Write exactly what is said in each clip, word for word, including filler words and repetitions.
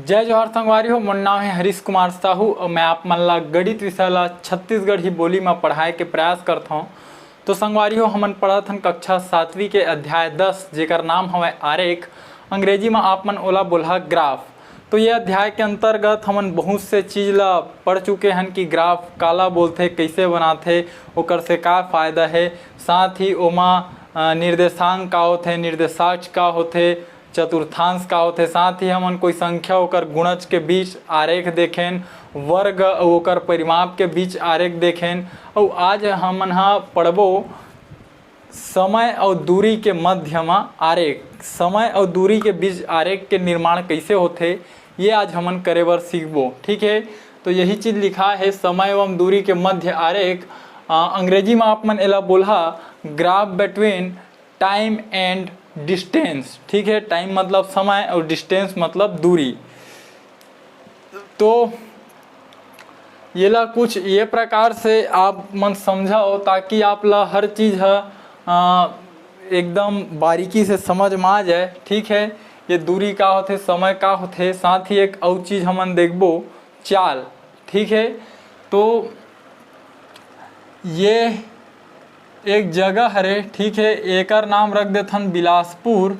जय जोहार संगवारी हो, मोर नाम है हरीश कुमार साहू और मैं आप मन ला गणित विषय ला छत्तीसगढ़ी बोली में पढ़ाए के प्रयास करत हौं। तो संगवारी हो, हमन पढ़त हन कक्षा सातवीं के अध्याय दस, जेकर नाम हवय आरेख। अंग्रेजी में आप मन ओला बोलहा ग्राफ। तो ये अध्याय के अंतर्गत हमन बहुत से चीज ला पढ़ चुके हन कि ग्राफ काला बोलथे, कैसे बनाथे, ओकर से का फायदा है, साथ ही ओमा अ, निर्देशांक का होथे, निर्देशाक्ष का होथे, चतुर्थांश का होथे, साथ ही हमन कोई संख्या ओकर गुणज के बीच आरेख देखेन, वर्ग अउ ओकर परिमाप के बीच आरेख देखेन। अउ आज हमन ह पढ़बो समय अउ दूरी के मध्य म आरेख, समय अउ दूरी के बीच आरेख के निर्माण कइसे होथे, ये आज हमन करे बर सीखबो। ठीक है, तो यही चीज लिखा है, समय एवं दूरी के मध्य आरेख। अ, अंग्रेजी में आप मन एला बोलहा graph between time and distance। ठीक है, टाइम मतलब समय और डिस्टेंस मतलब दूरी। तो येला कुछ ये प्रकार से आप मन समझाओ, ताकि आप ला हर चीज ह, अ, एकदम बारीकी से समझ में आ जाए। ठीक है, ये दूरी का होथे, समय का होथे, साथ ही एक अउ चीज हमन देखबो, चाल। ठीक है, तो ये एक जगह हरे, ठीक है, एकर नाम रख देथन बिलासपुर।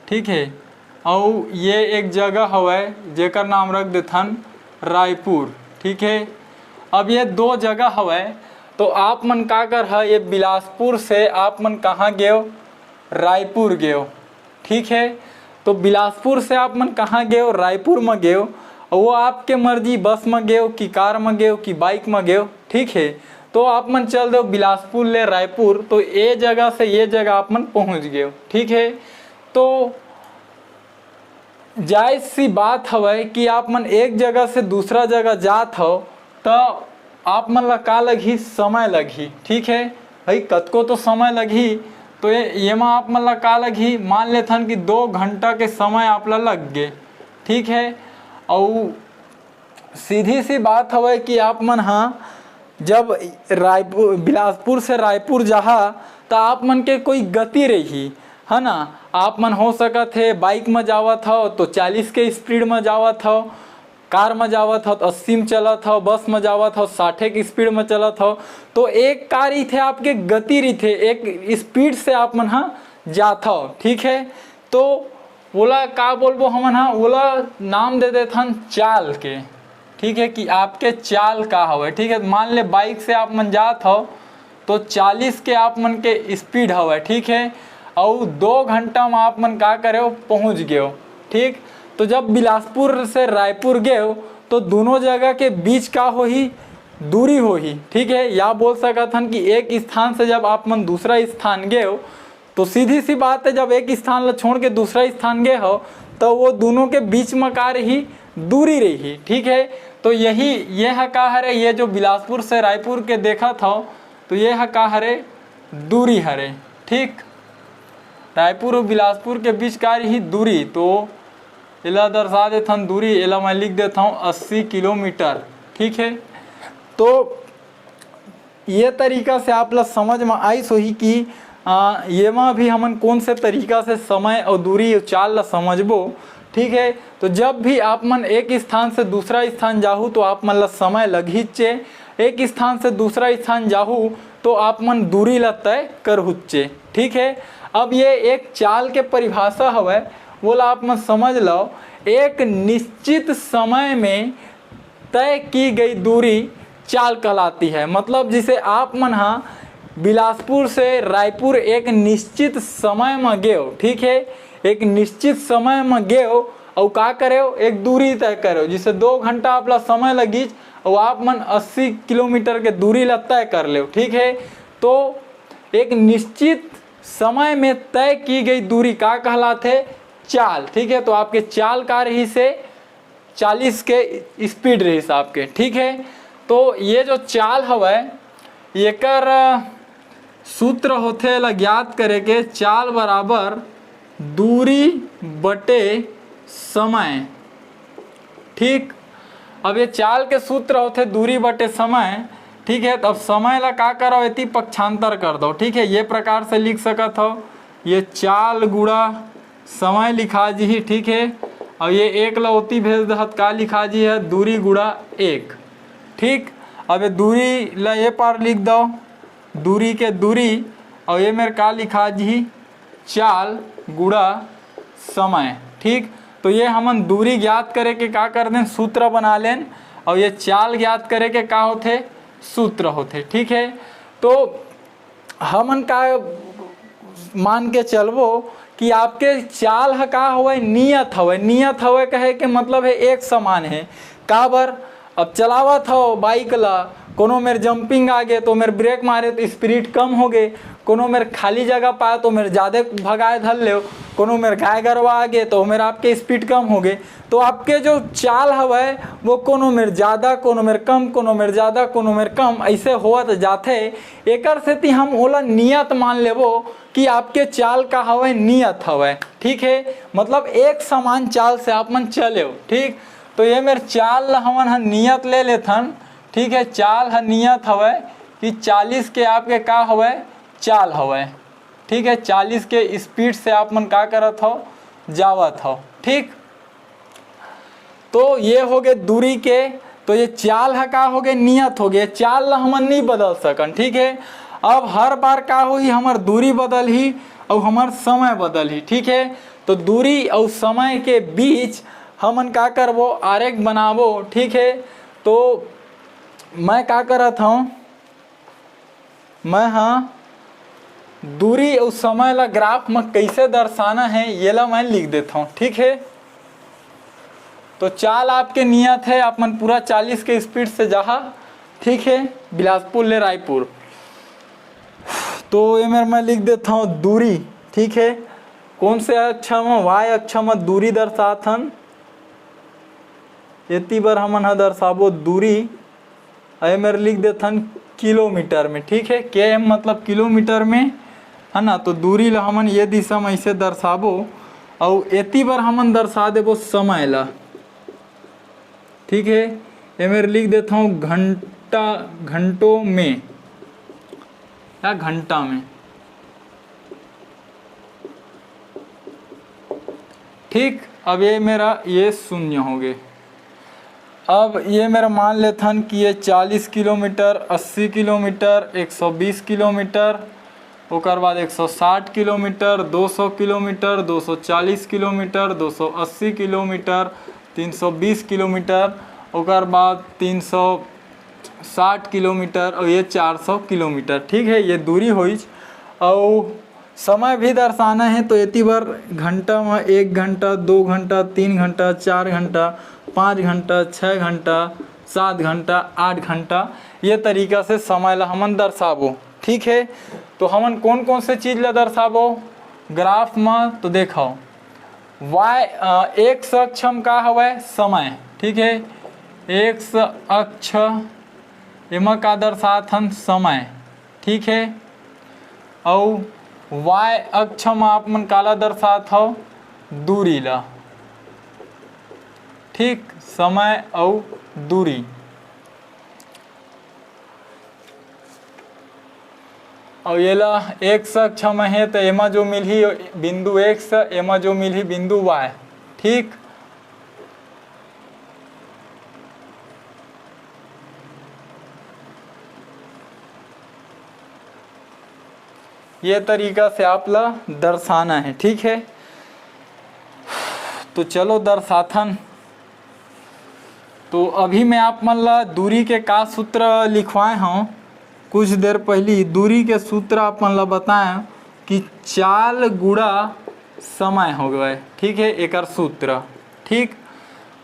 ठीक है, अउ ये एक जगह हवय जेकर नाम रख देथन रायपुर। ठीक है, अब ये दो जगह हवय, तो आप मन का कर ह, ये बिलासपुर से आप मन कहाँ गेव? रायपुर गेव। ठीक है, तो बिलासपुर से आप मन कहाँ गेव? रायपुर म गेव। अउ वो आपके मर्जी, बस म गेव कि कार म गेव कि बाइक म गेव। ठीक है, तो आप मन चल देव बिलासपुर ले रायपुर, तो ये जगह से ये जगह आप मन पहुँच गेव। ठीक है, तो जायज सी बात हवय कि आप मन एक जगह से दूसरा जगह जात हव, त आप मन ला का लगही? समय लगही। ठीक है भाई, कतको तो समय लगही। तो ये, येमा आप मन ला का लगही? मान लेथन कि दो घंटा के समय आप ला लग गे। ठीक है, अउ सीधी सी बात हवय कि आप मन ह जब रायपुर, बिलासपुर से रायपुर जाहा, त आप मन के कोई गति रही, है ना? आप मन हो सकत हे बाइक म जावत हव तो चालीस के स्पीड म जावत हव, कार म जावत हव तो अस्सी म चलत हव, बस म जावत हव साठे के स्पीड म चलत हव। तो एक का रहिथे, आपके गति रहिथे, एक स्पीड से आप मन ह जात हव। ठीक है, तो ओला का बोलबो हमन ह? ओला नाम दे देथन चाल के। ठीक है, कि आपके चाल का हवय। ठीक है, मान ले बाइक से आप मन जात हव तो चालीस के आप मन के स्पीड हवय। ठीक है, अउ दो घंटा म आप मन का करेव? पहुँच गेव। ठीक, तो जब बिलासपुर से रायपुर गेव तो दोनों जगह के बीच का होही? दूरी होही। ठीक है, या बोल सकत हन कि एक स्थान से जब आप मन दूसरा स्थान गेव तो सीधी सी बात है, जब एक स्थान ला छोड़ के दूसरा स्थान गे हो तो वो दोनों के बीच में का रही? दूरी रही। ठीक है, तो यही, ये ह का हरे, ये जो बिलासपुर से रायपुर के देखत हो तो ये ह का हरे? दूरी हरे। ठीक, रायपुर और बिलासपुर के बीच का रही? दूरी। तो एला दर्शा देथन दूरी, एला मैं लिख देता हूँ अस्सी किलोमीटर। ठीक है, तो ये तरीका से आप ला समझ में आइस होही कि आ, येमा भी हमन कौन से तरीका से समय और दूरी और चाल ला समझबो। ठीक है, तो जब भी आप मन एक स्थान से दूसरा स्थान जाहू तो आप मन ला समय लगहीचे, एक स्थान से दूसरा स्थान जाहू तो आप मन दूरी ला तय करहुचे। ठीक है, अब ये एक चाल के परिभाषा हवय, वो ला आप मन समझ लो। एक निश्चित समय में तय की गई दूरी चाल कहलाती है। मतलब जैसे आप मन हा बिलासपुर से रायपुर एक निश्चित समय म गेव, ठीक है, एक निश्चित समय म गेव, अउ का करेव? एक दूरी तय करेव। जैसे दो घंटा आप ला समय लगिस अउ आप मन अस्सी किलोमीटर के दूरी ला तय कर लेव, ठीक है। तो एक निश्चित समय में तय की गई दूरी का कहलाथे? चाल। ठीक है, तो आपके चाल का रहिसे? चालीस के स्पीड रहिस आपके। ठीक है, तो ये जो चाल हवय, एकर सूत्र होथे एला ज्ञात करे के, चाल बराबर दूरी बटे समय। ठीक, अब ये चाल के सूत्र होथे दूरी बटे समय। ठीक है, तो अब समय ला का करव, एती पक्षांतर कर दो। ठीक है, ये प्रकार से लिख सकत हो, ये चाल गुणा समय लिखा जी ही। ठीक है, अउ ये एक ला ओती भेज दहत, का लिखा जी है? दूरी गुणा एक। ठीक, अब ये दूरी ला ये पार लिख दो, दूरी के दूरी, अउ ये मेर का लिखा जी? चाल गुणा समय। ठीक, तो ये हमन दूरी ज्ञात करे के का कर देन? सूत्र बना लेन। अउ ये चाल ज्ञात करे के का होथे? सूत्र होथे। ठीक है, तो हमन का मान के चलबो कि आपके चाल ह का हवय? नियत हवय। नियत हवय कहे के मतलब है एक समान है। काबर? अब चलावत हव बाइक ला, कोनो मेर जंपिंग आ गे तो मेर ब्रेक मारे तो स्पीड कम हो गे, कोनो मेर खाली जगह पाए तो मेर जादे भगाए धर लेव, कोनो मेर गाय गरवा आ गे तो मेर आपके स्पीड कम हो गे। तो आपके जो चाल हवय वो कोनो मेर जादा, कोनो मेर कम, कोनो मेर जादा, कोनो मेर कम, ऐसे होवत जाथे। एकर सेती हम ओला नियत मान लेबो कि आपके चाल का हवय? नियत हवय। ठीक है, मतलब एक समान चाल से आप मन चलेव। ठीक, तो ये मेर चाल ला हमन ह नियत ले लेथन। ठीक है, चाल ह नियत हवय कि चालीस के आपके का हवय? चाल हवय। ठीक है, चालीस के स्पीड से आप मन का करत हव? जावत हव। ठीक, तो ये हो गए दूरी के। तो ये चाल ह का हो गए? नियत हो गए। चाल ला हमन नहीं बदल सकन। ठीक है, अब हर बार का होही? हमर दूरी बदलही अउ हमर समय बदलही। ठीक है, तो दूरी अउ समय के बीच हमन का करबो? आरेख बनाबो। ठीक है, तो मैं का करत हूँ, मैं ह दूरी अउ समय ला ग्राफ म कइसे दर्शाना है, येला मैं लिख देथव। ठीक है, तो चाल आपके नियत है, आप मन पूरा चालीस के स्पीड से जाहा। ठीक है, बिलासपुर ले रायपुर। तो एमेर मैं लिख देथव दूरी। ठीक है, कौन से अक्ष म? वाई अक्ष म दूरी दर्शात हन। एती बर हमन ह दर्शाबो दूरी। अउ एमेर लिख देथन किलोमीटर में। ठीक है, के एम मतलब किलोमीटर में, है ना। तो दूरी ला हमन ये दिशा में ऐसे दर्शाबो, अउ एती बर हमन दर्शा देबो समय ला। ठीक है, एमेर लिख देथव घंटा, घंटों में या घंटा में। ठीक, अब ये मेरा ये शून्य हो गए। अब ये मेरा मान लेथन कि ये चालीस किलोमीटर, अस्सी किलोमीटर, एक सौ बीस किलोमीटर, ओकर बाद एक सौ साठ किलोमीटर, दो सौ किलोमीटर, दो सौ चालीस किलोमीटर, दो सौ अस्सी किलोमीटर, तीन सौ बीस किलोमीटर, ओकर बाद तीन सौ साठ किलोमीटर और ये चार सौ किलोमीटर। ठीक है, ये दूरी होइच। और समय भी दर्शाना है, तो एती बर घंटा में एक घंटा, दो घंटा, तीन घंटा, चार घंटा, पाँच घंटा, छः घंटा, सात घंटा, आठ घंटा, ये तरीका से समय ला हमन दर्शाबो। ठीक है, तो हमन कौन कौन से चीज ला दर्शाबो ग्राफ में? तो देखो, वाई, अ, एक्स अक्ष में का हवय? समय। ठीक है, एक्स अक्ष, एमा का दर्शात हन? समय। ठीक है, अउ वाई अक्ष में आप मन काला दर्शात हव? दूरी ला। ठीक, समय अउ दूरी। अउ येला एक्स अक्ष में हे, त एमा जो मिलही बिंदु एक्स, एमा जो मिलही बिंदु वाई। ठीक, ये तरीका से आप ला दर्शाना है। ठीक है, तो चलो दर्शाथन। तो अभी मैं आप मन ला दूरी के का सूत्र लिखवाए हूँ, कुछ देर पहली दूरी के सूत्र आप मन ला बताए कि चाल गुणा समय हो गए। ठीक है, एकर सूत्र। ठीक,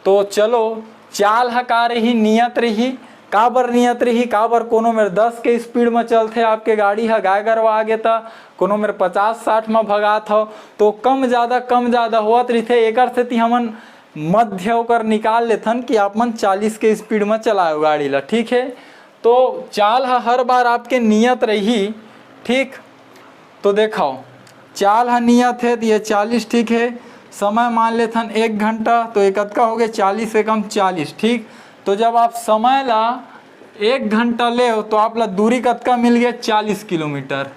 तो चलो, चाल ह का रही? नियत रही। काबर नियत रही? काबर कोनो मेर दस के स्पीड में चलथे आपके गाड़ी ह, गाय गरवा आगे त कोनो मेर पचास साठ में भगात हो, तो कम ज़्यादा, कम ज़्यादा होवत रहिथे। एकर सेती हमन मध्य ओकर निकाल लेथन कि आप मन चालीस के स्पीड में चलाओ गाड़ी ला। ठीक है, तो चाल ह हर बार आपके नियत रही। ठीक, तो देखो, चाल ह नियत है, तो ये चालीस। ठीक है, समय मान लेथन एक घंटा, तो ये कतका हो गए? चालीस एकम चालीस। ठीक, तो जब आप समय ला एक घंटा ले, तो आप ला दूरी कतका मिल गया? चालीस किलोमीटर।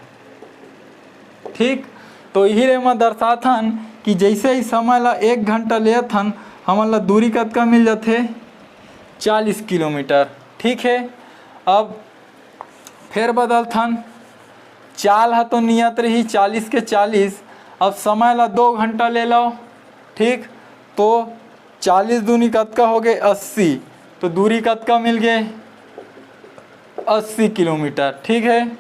ठीक, तो यही ले मैं दर्शाथन कि जैसे ही समय ला एक घंटा लेथन, हमन ला दूरी कतका मिल जाथे? चालीस किलोमीटर। ठीक है, अब फेर बदलथन, चाल ह तो नियत रही चालीस के चालीस। अब समय ला दो घंटा ले लो, ठीक, तो चालीस दूनी कतका हो गए? अस्सी। तो दूरी कतका मिल गए? अस्सी किलोमीटर। ठीक है,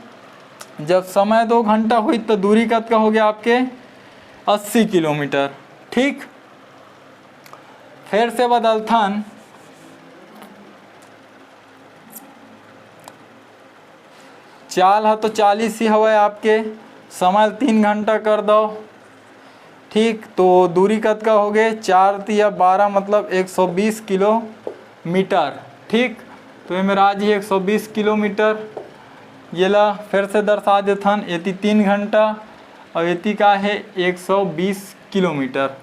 जब समय दो घंटा हुई तो दूरी कतका हो गया आपके? अस्सी किलोमीटर। ठीक, फिर से बदलथन, चाल ह तो चालीस ही हवय आपके, समय तीन घंटा कर दो। ठीक, तो दूरी कतका हो गए? चार तिया बारह, मतलब एक सौ बीस किलोमीटर। ठीक, तो ये मेरा आज ही एक सौ बीस किलोमीटर। ये ला फिर से दर्शा देथन, एती तीन घंटा और एती का है? एक सौ बीस किलोमीटर।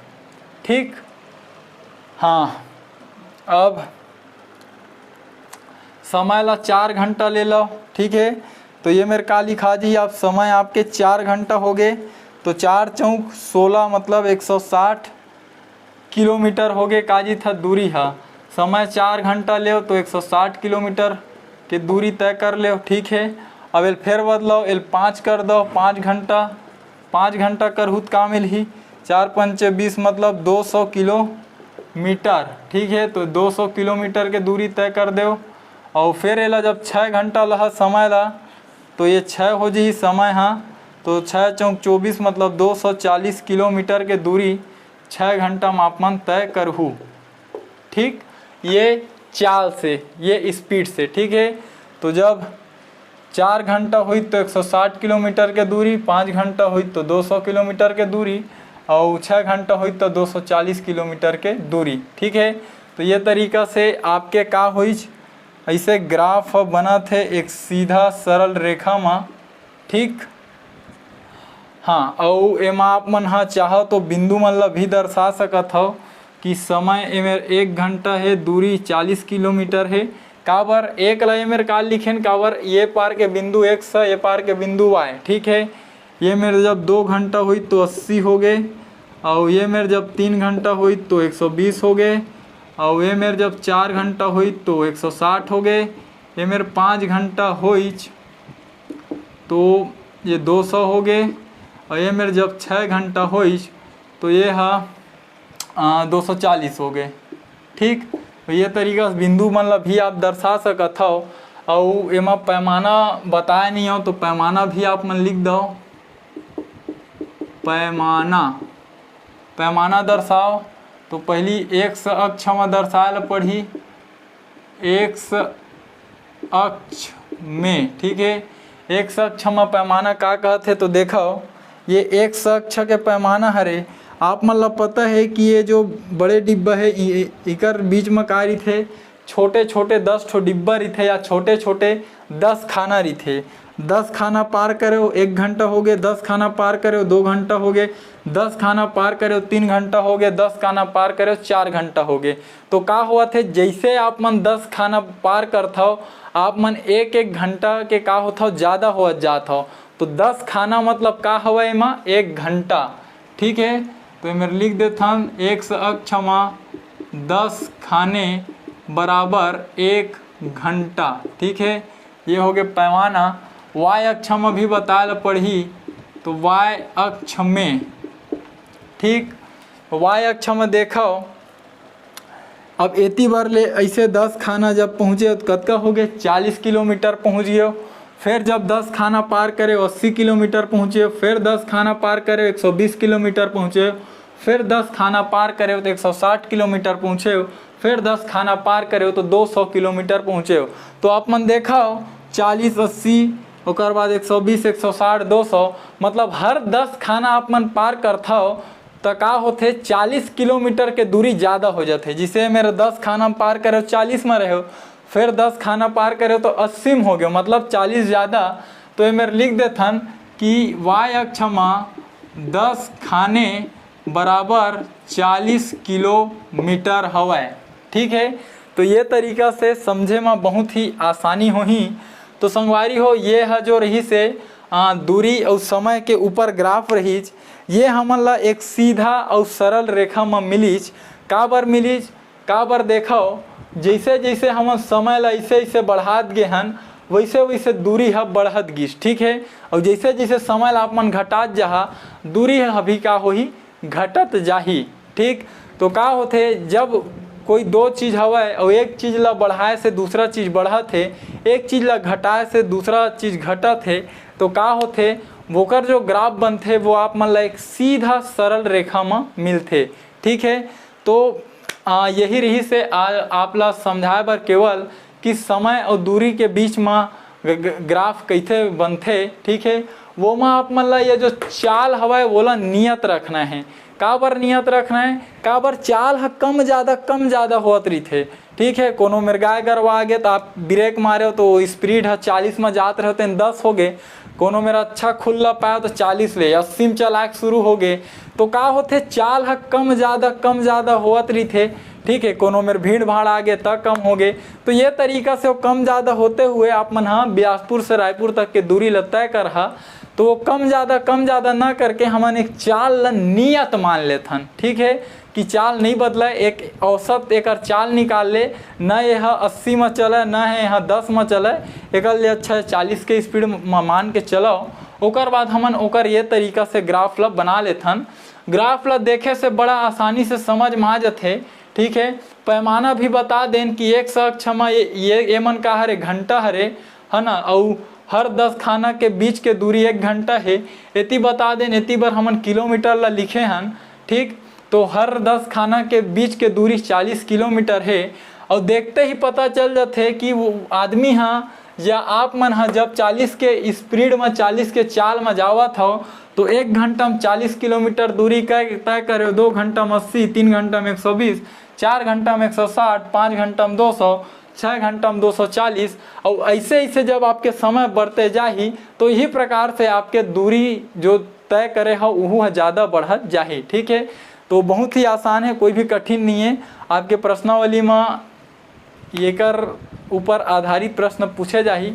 ठीक, हाँ, अब समय ला चार घंटा ले लो। ठीक है, तो ये मेरे का लिखा जी, आप समय आपके चार घंटा हो गए, तो चार चौक सोलह, मतलब एक सौ साठ किलोमीटर हो गए। का जी था दूरी हा, समय चार घंटा ले तो एक सौ साठ किलोमीटर के दूरी तय कर ले। ठीक है, अब एल फेर बदलो, एल पाँच कर दो, पाँच घंटा, पाँच घंटा करहू त का मिलही? चार पंचे बीस, मतलब दो सौ किलोमीटर। ठीक है, तो दो सौ किलोमीटर के दूरी तय कर देव। और फिर एला जब छः घंटा लहा समय ला, तो ये छः हो जी समय हाँ, तो छः चौक चौबीस, मतलब दो सौ चालीस किलोमीटर के दूरी छः घंटा में आप मन तय करहू। ठीक, ये चाल से, ये स्पीड से। ठीक है, तो जब चार घंटा हुई तो एक सौ साठ किलोमीटर के दूरी, पाँच घंटा हुई तो दो सौ किलोमीटर के दूरी, और छः घंटा हुई तो दो सौ चालीस किलोमीटर के दूरी। ठीक है, तो ये तरीका से आपके का होइच, ऐसे ग्राफ बनत है एक सीधा सरल रेखा मा। ठीक, हाँ, अउ एमा आप मन हा चाहो तो बिंदु मन ला भी दर्शा सकत हव कि समय एमेर एक घंटा है, दूरी चालीस किलोमीटर है। काबर एक ला एमेर का लिखेन, काबर ये पार के बिंदु एक्स, ये पार के बिंदु वाई। ठीक है, ये मेर जब दो घंटा हुई तो अस्सी हो गए, और ये मेर जब तीन घंटा हुई तो एक सौ बीस हो गए, और ये मेर जब चार घंटा हुई तो एक सौ साठ हो गए, ये मेर पाँच घंटा होइच तो ये दो सौ हो गए, और ये मेर जब छः घंटा होइच तो ये हा, आ, दो सौ चालीस हो गए। ठीक, तो ये तरीका से बिंदु मन ला भी आप दर्शा सकत हव। अउ एमा पैमाना बताए नहीं हो तो पैमाना भी आप मन लिख दव। पैमाना, पैमाना दर्शाओ। तो पहली एक्स अक्ष में दर्शाए ला पड़ही, एक्स अक्ष में। ठीक है, एक्स अक्ष में पैमाना का कहत है तो देखो, ये एक्स अक्ष के पैमाना हरे। आप मन ला पता है कि ये जो बड़े डिब्बा है, इ-, इकर बीच में का रहिथे? छोटे छोटे दस ठो डिब्बा रहिथे या छोटे छोटे दस खाना रहिथे। दस खाना पार करेव, एक घंटा हो गए, दस खाना पार करेव, दो घंटा हो गए, दस खाना पार करेव, तीन घंटा हो गए, दस खाना पार करेव, चार घंटा हो गए। तो का होवत हे, जैसे आप मन दस खाना पार करथव, आप मन एक एक घंटा के का होथव, ज़्यादा होवत जात हव। तो दस खाना मतलब का हवय एमा? एक घंटा। ठीक है, तो एमेर लिख देथन, एक्स अक्ष मा दस खाने बराबर एक घंटा। ठीक है, ये हो गए पैमाना। वाई अक्ष मा भी बताए ला पड़ही, तो वाई अक्ष में, ठीक, वाई अक्ष में देखो, अब एती बर ले ऐसे दस खाना जब पहुँचे तो कतका हो गए? चालीस किलोमीटर पहुँच गए। फिर जब दस खाना पार करे, अस्सी किलोमीटर पहुँचे, फिर दस खाना पार करे, एक सौ बीस किलोमीटर पहुँचे, फिर दस खाना पार करे तो एक सौ साठ किलोमीटर पहुँचे, फिर दस खाना पार करे तो दो सौ किलोमीटर पहुँचे। तो आप मन देखो, चालीस, अस्सी, ओकर बाद एक सौ बीस, एक सौ साठ, दो सौ, मतलब हर दस खाना आप मन पार करथव, त का होथे, चालीस किलोमीटर के दूरी ज़्यादा हो जाथे। जिसे मेरे दस खाना पार करे, चालीस में रहे, फिर दस खाना पार करे तो अस्सी में हो गए, मतलब चालीस ज़्यादा। तो ये मेरे लिख देथन कि वाई अक्ष मा दस खाने बराबर चालीस किलोमीटर हवय। ठीक है, तो ये तरीका से समझे मा बहुत ही आसानी होही। तो संगवारी हो, ये ह जो रहिस हे, आ, दूरी अउ समय के ऊपर ग्राफ रहिस, ये हमन ला एक सीधा अउ सरल रेखा म मिलिस। काबर मिलिस, काबर देखव, जइसे जइसे हमन समय ला अइसे अइसे बढ़ात गे हन, वइसे वइसे दूरी ह बढ़त गिस, ठीक हे। अउ जइसे जइसे समय ला आप मन घटात जाहा, दूरी ह भी का होही, घटत जाही, ठीक। तो का होथे, जब कोई दो चीज हवय अउ एक चीज ला बढ़ाए से दूसरा चीज बढ़त हे, एक चीज ला घटाए से दूसरा चीज घटत हे, तो का होथे, वोकर जो ग्राफ बनथे वो आप मन ला एक सीधा सरल रेखा म मिलथे, ठीक हे। तो आ, यही रहिस हे आ, आप ला समझाए बर केवल कि समय अउ दूरी के बीच म ग-, ग-, ग्राफ कइसे बनथे, ठीक हे। वो म आप मन ला ये जो चाल हवय, वोला नियत रखना हे। काबर नियत रखना हे? काबर चाल ह कम ज़्यादा, कम ज़्यादा होत रहिथे, ठीक हे। कोनो मेर गाय गरवा आगे त आप ब्रेक मारेव तो स्पीड ह चालीस म जात रहे तेन दस हो गे, कोनो मेर अच्छा खुल्ला पाएव तो चालीस ले अस्सी म चलाए के शुरू हो गे। तो का होथे, चाल ह कम ज़्यादा, कम ज़्यादा होत रहिथे, ठीक हे। कोनो मेर भीड़ भाड़ आगे त कम हो गे। तो ये तरीका से वो कम ज़्यादा होते हुए आप मन ह बिलासपुर से रायपुर तक के दूरी ल तय करहा, तो वो कम ज़्यादा, कम ज़्यादा ना करके हमन एक चाल ल नियत मान लेथन, ठीक हे, कि चाल नइ बदलय, एक औसत एकर चाल निकाल ले, न ये ह अस्सी म चलय, न हे ह दस म चलय, एकर ले अच्छा चालीस के स्पीड म मान के चलव। ओकर बाद हमन ओकर ये तरीका से ग्राफ ल बना लेथन। ग्राफ ल देखे से बड़ा आसानी से समझ म आ जथे, ठीक हे। पैमाना भी बता देन कि एक अक्ष म ये, ये, ये मन का हरे, घंटा हरे, है ना, अउ हर दस खाना के बीच के दूरी एक घंटा हे। एती बता देन, एती बर हमन किलोमीटर ला लिखे हन, ठीक। तो हर दस खाना के बीच के दूरी चालीस किलोमीटर हे। अउ देखते ही पता चल जाथे कि वो आदमी ह या आप मन ह जब चालीस के स्पीड म, चालीस के चाल म जावत हव, तो एक घंटा म चालीस किलोमीटर दूरी तय, तय करे, दो घंटा म अस्सी, तीन घंटा म एक सौ बीस, चार घंटा म एक सौ साठ, पाँच घंटा म दो सौ, छः घंटा म दो सौ चालीस। अउ ऐसे ऐसे जब आपके समय बढ़ते जाही, तो यही प्रकार से आपके दूरी जो तय करे हो, उहू ह ज़्यादा बढ़त जाही, ठीक है। तो बहुत ही आसान है, कोई भी कठिन नहीं है। आपके प्रश्नावली म एकर ऊपर आधारित प्रश्न पूछे जाही,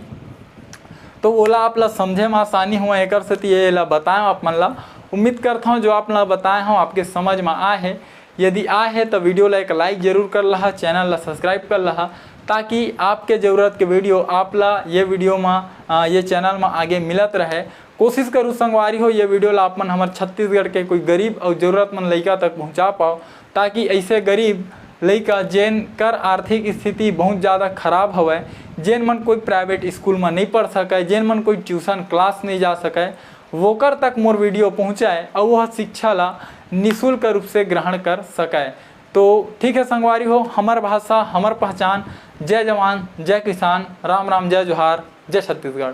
तो ओला आप ला समझे म आसानी हुआ, एकर सेती ये ला बताएं आप मन ला। उम्मीद करता हूँ जो आप ला बताए हूँ आपके समझ म आए है। यदि आए है तो वीडियो ला एक लाइक जरूर कर लहा, चैनल ला सब्सक्राइब कर लहा, ताकि आपके जरूरत के वीडियो आप ला ये वीडियो म, अ, ये चैनल म आगे मिलत रहे। कोशिश करू संगवारी हो, ये वीडियो ला आप मन हमर छत्तीसगढ़ के कोई गरीब अउ जरूरतमंद लइका तक पहुँचा पाओ, ताकि ऐसे गरीब लइका जेन कर आर्थिक स्थिति बहुत ज़्यादा खराब हवय, जेन मन कोई प्राइवेट स्कूल म नहीं पढ़ सकय, जेन मन कोई ट्यूशन क्लास नहीं जा सकय, वोकर तक मोर वीडियो पहुँचाए अउ वह शिक्षा ला निशुल्क रूप से ग्रहण कर सकय। तो ठीक है संगवारी हो, हमर भाषा, हमर पहचान। जय जवान, जय किसान, राम राम, जय जोहार, जय छत्तीसगढ़।